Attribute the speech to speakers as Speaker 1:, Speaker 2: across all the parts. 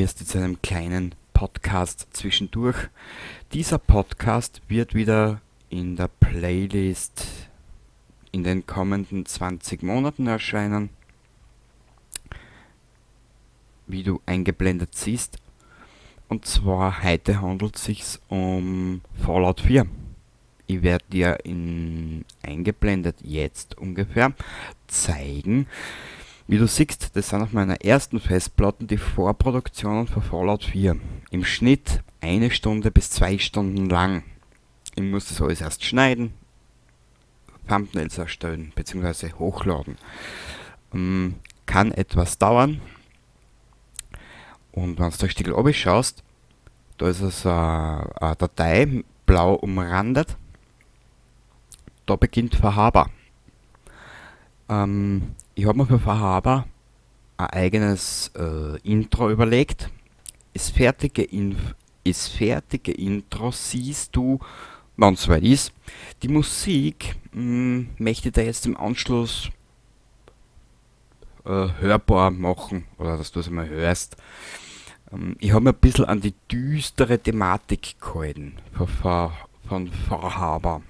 Speaker 1: Grüß dich zu einem kleinen Podcast zwischendurch. Dieser Podcast wird wieder in der Playlist in den kommenden 20 Monaten erscheinen, wie du eingeblendet siehst. Und zwar heute handelt es sich um Fallout 4. Ich werde dir in eingeblendet jetzt ungefähr zeigen, wie du siehst, das sind auf meiner ersten Festplatte die Vorproduktionen für Fallout 4. Im Schnitt 1 Stunde bis 2 Stunden lang. Ich muss das alles erst schneiden, Thumbnails erstellen bzw. hochladen. Kann etwas dauern. Und wenn du da richtig runter schaust, da ist es eine Datei, blau umrandet. Da beginnt Far Harbor. Ich hab mir für Far Harbor ein eigenes Intro überlegt. Das fertige Intro siehst du, wenn's soweit ist. Die Musik möchte ich da jetzt im Anschluss hörbar machen, oder dass du es einmal hörst. Ich hab mir ein bisschen an die düstere Thematik gehalten von Far Harbor.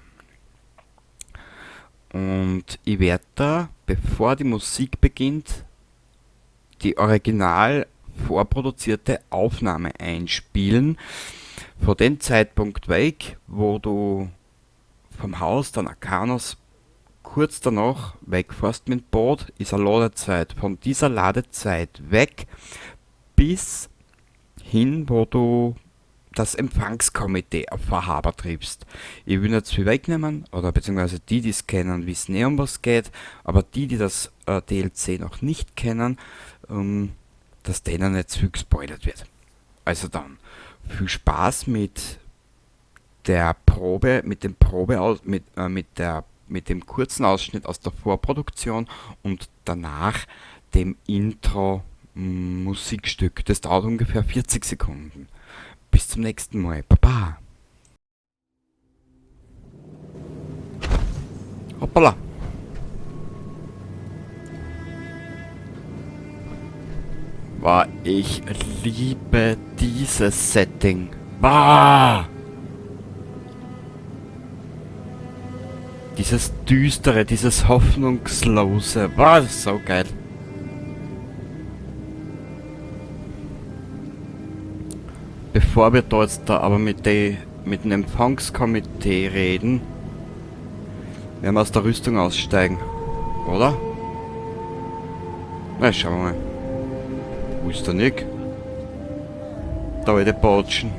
Speaker 1: Und ich werd da, bevor die Musik beginnt, die original vorproduzierte Aufnahme einspielen. Von dem Zeitpunkt weg, wo du vom Haus der Nakanos kurz danach wegfährst mit dem Boot, ist eine Ladezeit. Von dieser Ladezeit weg bis hin, wo du das Empfangskomitee auf Far Harbor triffst. Ich will nicht zu viel wegnehmen, oder beziehungsweise die, die es kennen, wissen eh, um was geht, aber die, die das DLC noch nicht kennen, dass denen nicht zu viel gespoilert wird. Also dann, viel Spaß mit der Probe, mit dem Probe aus, mit mit der, mit dem kurzen Ausschnitt aus der Vorproduktion und danach dem Intro-Musikstück. Das dauert ungefähr 40 Sekunden. Bis zum nächsten Mal. Baba. Hoppala. Boah, ich liebe dieses Setting. Boah! Dieses Düstere, dieses Hoffnungslose. Boah, das ist so geil. Bevor wir da jetzt da aber mit dem Empfangskomitee reden, werden wir aus der Rüstung aussteigen, oder? Na, schauen wir mal. Wo ist der Nick? Da alte Batschen.